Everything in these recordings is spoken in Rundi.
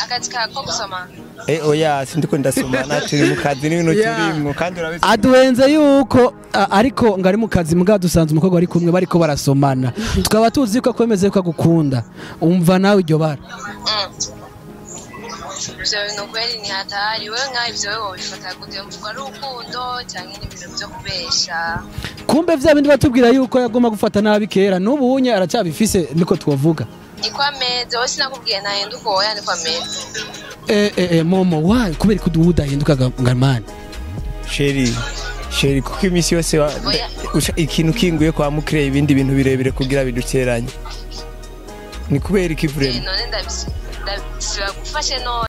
Akazi kako gusoma. Oya sindiko ndasomana, turi mu kazi n'ibintu turimwo kandi urabizi. Aduhenze yuko ariko ngari mu kazi mbwa dusanze umukobwa ari kumwe bariko barasomana. Tukaba tuzi ko akwemeze ko agukunda. Umva nawe iryo bara. Ivyo bintu kweli ni hatari. Wewe nka ivyo wewe wabifata gute? Mvuga ari urukundo canke ni ibintu vyo kubesha? Kumbe vya bindi batubwira yuko yagomba gufata nabi kera n'ubu unye aracyabifise niko twovuga. Niko ameze, wowe sinakubwiye ntahinduka, oya niko ameze. Momo why kubera ko udahinduka ngamani? Chéri kuko imisi yose ikintu kinguye kwa mukire ibindi bintu birebire kugira biduteranye. Ni kubera iki vraiment? None ndabisubira no.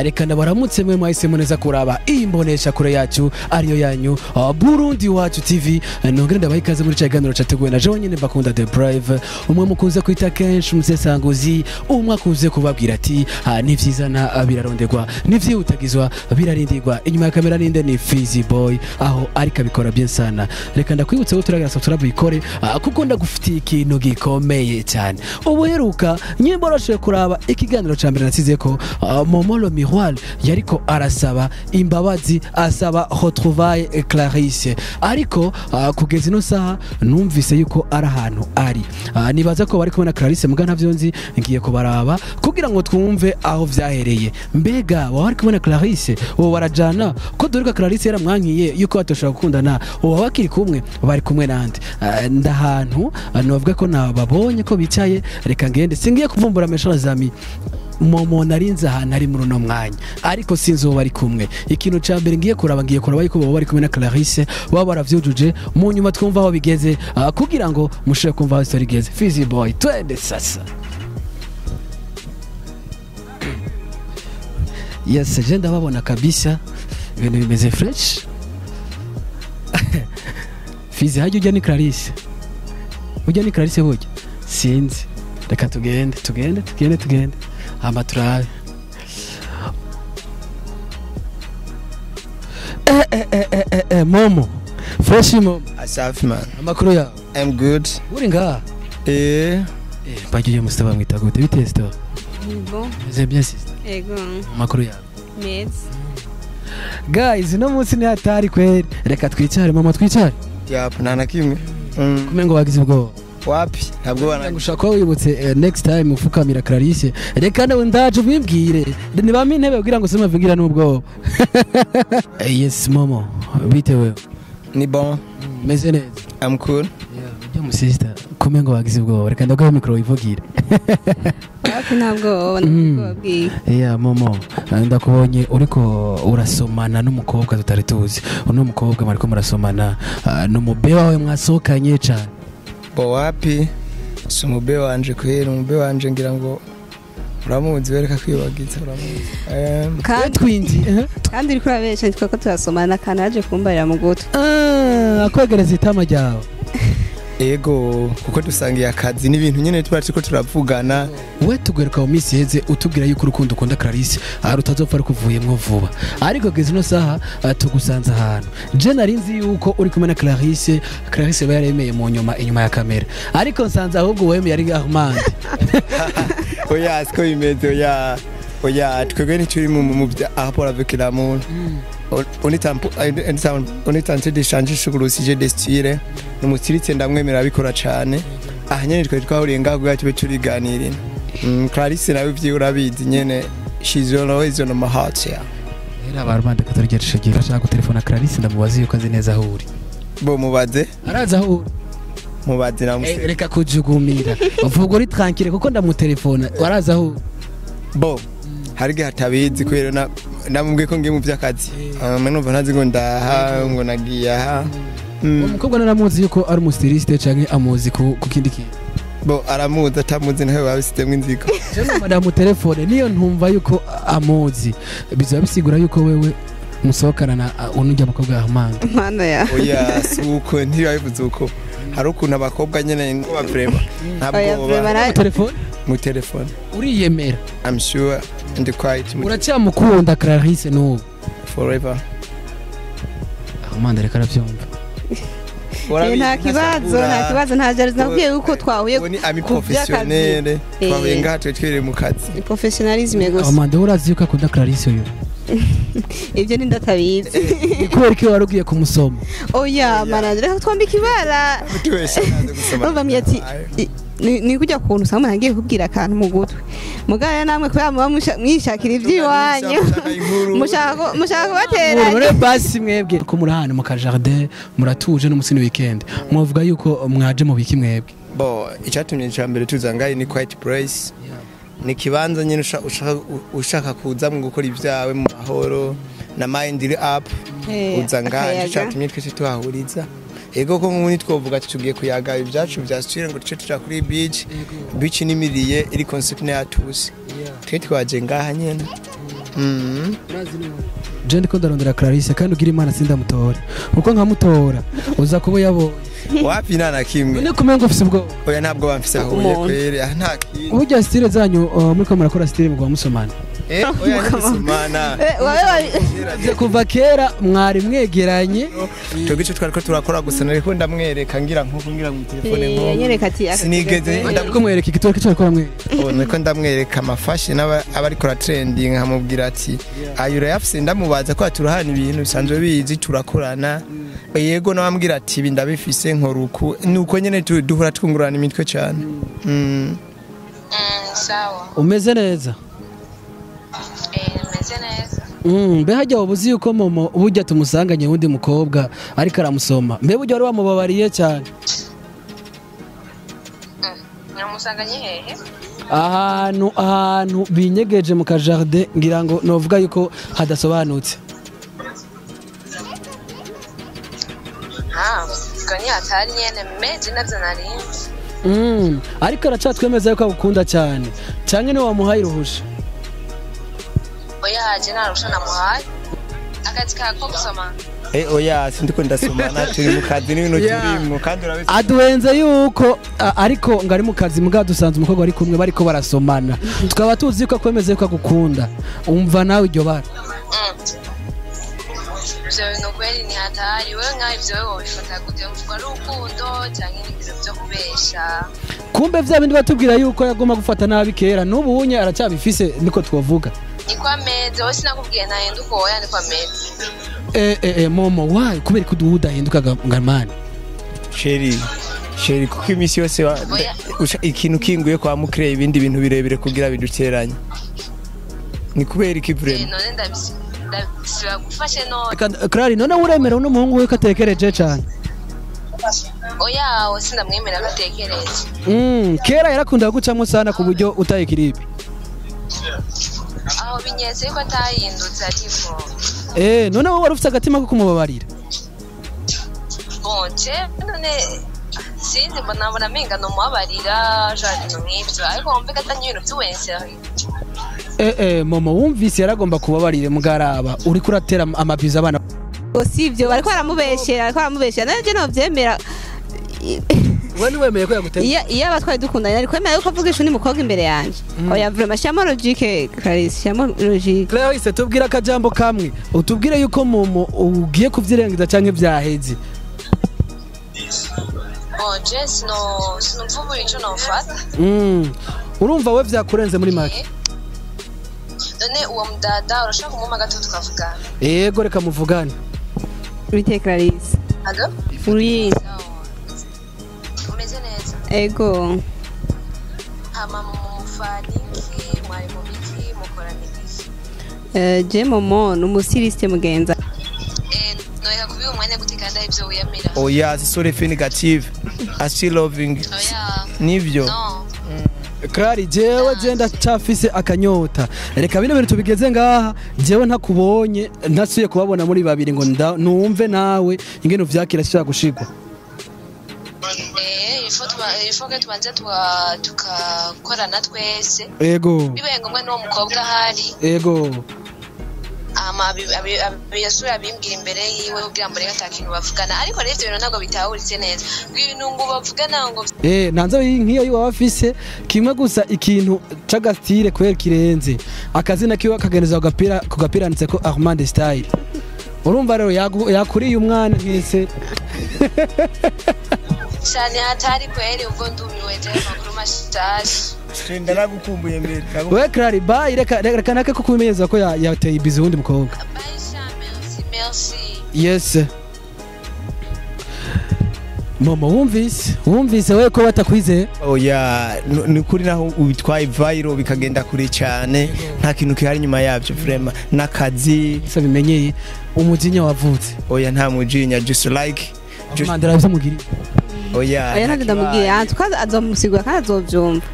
Reka ndabaramutse mwe mwahisemo neza kuraba imbonesha kure yacu ariyo yanyu Burundi Wacu TV. Nongere ndabaha ikaze muri kiganiro cyateguwe na Jean nyene bakunda The Brave, umwe mukunze kwita kenshi umusesanguzi, umwe akunze kubabwira ati nivyizana birarondegwa, nivyihutagizwa birarindirwa. Inyuma ya kamera ninde ni Fizi Boy, aho ariko abikora bien sana. Reka ndakwibutse ko turagira subscribe ikore kuko ndagufitiye ikintu gikomeye cyane. Ubuheruka nyimboroshe kuraba ikiganiro ca mbere nasize ko Momo le Miroir yariko arasaba imbabazi, asaba retrouvailles Clarisse, ariko kugeza ino saha numvise yuko ari ahantu ari. Nibaza ko bari kumwe na Clarisse muga ntavyo nzi, ngiye kubaraba kugira ngo twumve aho vyahereye. Mbega waba ari kumwe na Clarisse uwo barajana ko dore Clarisse yaramwankiye yuko batoshobora gukundana, uwo bakiri kumwe bari kumwe nande? Ndahantu novuga ko nababonye ko bicaye, reka ngende singiye kuvumbura mes amis. Momo narinze ahantu ari muri uno mwanya ariko sinzi uwo bari kumwe. Ikintu ca mbere ngiye kuraba yuko baba bari kumwe na Clarisse, baba baravyujuje, mu nyuma twumva aho bigeze kugira ngo mushobore kumva aho story igeze. Fizi Boy, twende sasa. Yes, je ndababona kabisa ibintu bimeze fresh. Fizi hajya ujya ni Clarisse, ujya ni Clarisse burya sinzi. Reka tugende tugende tugende tugende hama turabe. Momo fresh Momo. Asafi man. Amakuru yawe? I'm good. Uri ngaha? Bagiye Mustafa mwita gute bite sister? Bon. C'est bien sister. Ego. Amakuru yawe? Meza. Guys, no munsi ni hatari kweli. Reka twicare mama, twicare. Yap, nta na kimwe. Kumengo wagize ubwoba. Wapi ntabwo bana ngushaka wibutse next time ufukamira Clarisse. Reka nawe ndaje ubimbwire nibampe intebe kugira ngo simavugira n'ubwoba. Yes Momo, bite wewe? Ni bon. Meze neza. I'm cool. Yeah, ujya mu sister kumengo wagize ubwoba. Reka ndaguhe micro ivugire. Wapi ntabwo nabwiye. Yeah Momo, ndakubonye uriko urasomana n'umukobwa tutari tuzi. Uno mukobwa mariko murasomana n'umube wawe mwasohokanye cyane. Bo wapi si umube wanje kwera, umube wanje ngira ngo uramuzi, wereka kwibagiza uramuzi. Kandi twinji kandi uriko urabesha nitwa ko turasomana kanaje kumbarira mu gutwi. Akwegereza itama ryawe. Ego kuko dusangiye akazi n'ibintu nyene tuba turiko turavugana. We tugaruka mu minsi iheze utubwira yuko urukundo ukunda Clarisse rutazopfa rukuvuyemwo vuba, ariko kugeza ino saha tugusanze ahantu. Je narinzi yuko uri kumwe na Clarisse, Clarisse ba yaremeye mu nyuma inyuma ya kamera, ariko nsanze ahubwo wemeye ari Armand. Oya siko bimeze, oya oya twebwe ntituri mu rapport avec l'amour. On est en train d'échanger sur le sujet des styles. N'umustiritse ndamwemera abikora cyane. Aha nyene twari twahuriye ngaho kugira tube turiganirira. Clarisse nawe ivyo urabizi nyene, she's always on my heart. Yeah. Era abarwanda katarigera ashaka gutelefona Clarisse ndamubaza yuko azi neza aho uri. Bo mubaze. Araza aho uri. Mubaze namuse. Reka kujugumira. Uvuga uri tranquille kuko ndamutelefona. Waraza aho. Bo hari gihe atabizi kubera namubwiye ko ngiye mu by'akazi. Numva ntazi ngo ndaha ngo nagiye aha. Umukobwa naramuzi yuko ari umustiliste canke amuzi ku kindi kintu. Bo aramuzi atamuzi nawe babisizemwo inzigo. Je numva ndamutelefone niyo ntumva yuko amuzi. Bizaba bisigura yuko wewe musohokana na unujya mukobwa Armand. Mana ya. Oya suko ntibabivuze uko. Hari ukuntu abakobwa nyene ngo bavrema. Ntabwo ba telefone mu telefone. Uriyemera. I'm sure and quiet. Uracyamukunda Clarisse n'ubu. Forever. Amanda reka aravyumva. Nta kibazo, nta kibazo, nta jalousie. Nakubwiye yuko twahuye Ubu ni ami ku by'akazi. professionnel, twahuye ngaha twe twibereye mu kazi. Ni professionnalisme gusa. Amanda, urazi yuko akunda Clarisse uyu? Ibyo ni ndatabizi. Ni kubera ko wari ugiye kumusoma? Oya manager, reka twambike ibara. Twese naze gusoma. Urumva mbwiye ati ni kujya kuntu usanga umuntu agiye kubwira akantu mu gutwi, mugabo namwe kubera muba mwishakira iby'iwanyu, Mushaka inkuru. mushaka kubateranya. None basi mwebwe ko muri ahantu mu kajardin muratuje n'umunsi ni weekend, mwavuga yuko mwaje mu biki mwebwe? Bo icyatumye cya mbere tuza ngaha ni quiet place, ni kibanza nyine ushaka kuza mu gukora ibyawe mu mahoro na mind iri up, uza ngaha. Akayaga. Nicyo cyatumye twese tuhahuriza. Ego ko nk'ubu ntitwovuga ati tugiye kuyaga ibyacu bya style ngo duce tuja kuri beach. Beach n'imiriye iri concept ya tusi, twe twaje ngaha nyene. Je ndiko ndarondera Clarisse, kandi ugira Imana sindamutora, kuko nkamutora uza kuba yabonye. Wapi, nta na kimwe. None kumenga ufise ubwoba? Oya, ntabwo bamfise ahuye. Umuntu. Kweri aha nta kintu. Burya style zanyu, muriko murakora style mugwa musomana? Oya, ntimusomana. Wewe Kuva kera mwari mwegeranye? Twebwe icyo twariko turakora gusa nariko ndamwereka ngira nkuko ngira mu telefone nko Yanyereka ati aka Sinigeze Ariko mwereka igitoro cyo arakora mwereka? Oh, niko ndamwereka amafashe n'aba aba ariko trending, nkamubwira ati ayo urayafise, ndamubaza ko turahana ibintu bisanzwe bizi turakorana. Yego, nawambwira ati ibi ndabifise, nkora uku, nuko nyene duhora twungurana imitwe cyane. Sawa. Umeze neza? Meze neza. Mbe hajya waba uzi yuko Momo burya tumusanganye wundi mukobwa ariko aramusoma? Mbe burya wari wamubabariye cyane? Namusanganye hehe? Ahantu binyegeje mu kajardin, ngira ngo novuga yuko hadasobanutse. Ah, ubwo ni hatari nyene meje navyo narinzi. Ariko aracatwemeza yuko agukunda cyane, canke niwe wamuhaye uruhusha? Oya, haje nta rusha namuhaye. Akazi kako gusoma. Oya, sindiko ndasomana, turi mu kazi n'ibintu turimwo kandi urabizi. Aduhenze yuko ariko ngo ari mu kazi, muga dusanze umukobwa ari kumwe bariko barasomana, tukaba tuzi yuko akwemeza yuko agukunda. Umva nawe iryo bara. Ivyo bintu kweri ni hatari. Wewe nkaho ivyo wewe wobifata gute? Mvuga ari urukundo canke ni ibintu vyo kubesha? Kumbe vya bindi batubwira yuko yagomba gufata nabi kera, n'ubu unye aracyabifise, niko twovuga. Niko ameze, wowe sinakubwiye ntahinduka, oya niko ameze. Momo, why, kubera ko udahinduka ngamani? Chérie, chérie, kuko iminsi yose Oya. Ikintu kinguye kwa mukire ibindi bintu birebire kugira biduteranye, ni kubera iki vraiment? None ndabisibagufashe none. Clary, none uremera uno muhungu we ko atekereje cyane? Oya, we sindamwemera ko atekereje. Kera yarakunda gucamo sana ku buryo utaye kiribi. Aho binyetse yuko atahindutse ariko. None wowe wari ufite agatima ko kumubabarira? Bon, je none sinzi, mbona mbona menga nomubabarira genre ibintu nk'ivyo, ariko wumve ko atari ibintu vy'uwense. Momo, wumvise yaragomba kubabarira, mugaraba uriko uratera amabiza abana. Ngo si ibyo, bariko baramubeshera, bariko baramubeshera, nanjye ntabyemera. We niwemeye ko yaguteye? Iyo aba twari dukundanye ariko kwemera yuko avugisha undi mukobwa imbere yanjye, oya vraiment, shyiramo logique Clarisse, shyiramo logique. Clarisse, tubwire akajambo kamwe, utubwire yuko Momo ugiye kuvyirengagiza canke vyaheze. Bon, je sinumva ubu ico nofata. Urumva we vyakurenze muri make. None uwo mudada urashobora kumumpa gato tukavugana? Yego, reka muvugane. Bite Clarisse? Allo? Oui. Sawa, umeze neza? Ego. Hama mufaniki mwari mu biki, mukorana ibiki? Je Momo ni umustyliste mugenza. Noheka kubiha umwanya gute kandi ari ivyo wiyamira? Oya, c'est sur l'effet négatif, I still loving. Oya. Nivyo. No. Clary, jewe je ndacafise akanyota. Reka bino bintu tubigeze ngaha, jewe ntakubonye, ntasuye kubabona muri babiri ngo numve nawe ingene uvyakira sishaka gushigwa. Il faut que tubanze tukakorana twese. Ego. Bibaye ngombwa n'uwo mukobwa ahari. Ego. Hama yasubira abimbwira imbere yiwe kugira ngo mureke ata kintu bavugana, ariko rero ivyo bintu ntabwo bitahuritse neza, ngo ibintu ngo bavugana ngo Nanze nk'iyo yiwe afise kimwe gusa, ikintu c'agastyle kubera kirenze akazina kiwe, akageneza ku gapira, ku gapira handitse ko Armand Style. Urumva rero yakuriye umwana nkese. Cyane hatari kweri, ubwo ndumiwe je, makuru mashasha. Ndaragukumbuye mbere. We Clary, bye, reka nake ko kubimenyeza ko yateye ibizi wundi mukobwa. Bye sha, merci, merci. Yes. Momo, wumvise we ko batakwizeye? Oya, ni ukuri, naho ubitwaye viral bikagenda kure cyane, nta kintu kihari inyuma yabyo, vraiment n'akazi. Se bimenyeye umujinya wavutse? Oya, nta mujinya, just like just, Mandela bizamugiriye. Oya. Oya, ntabwo ndamubwiye antuka, azomusigura kandi azovyumva.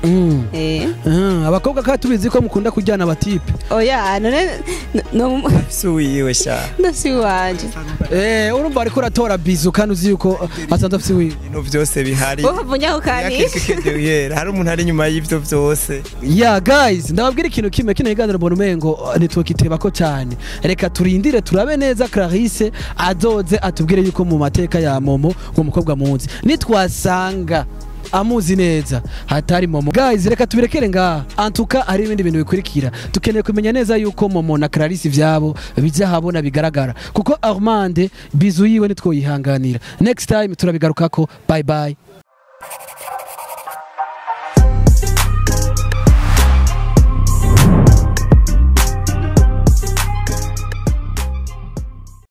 Abakobwa kandi tubizi ko mukunda kujyana abatipe. Oya, none no. Suwiwe sha. Ndasi wanje. Urumva ariko uratora bizu kandi uzi yuko asanzwe afise wiwe. Ibintu byose bihari. Wowe uvunya kukanisha. Derrière hari umuntu ari inyuma y'ivyo byose. Yeah guys, ndababwira ikintu kimwe, kino kiganiro mbona umengo ntitwokitebako cyane. Reka turindire turabe neza, Clarisse azoze atubwire yuko mu mateka ya Momo uwo mukobwa muzi. Nitwasanga amuzi neza, hatari Momo. Guys, reka tubirekere ngaha. Antuka hari ibindi bintu bikurikira. Tukeneye kumenya neza yuko Momo na Clarisse ivyabo bijya habona bigaragara, kuko Armande bizu yiwe nitwoyihanganira. Next time turabigarukako. Bye bye.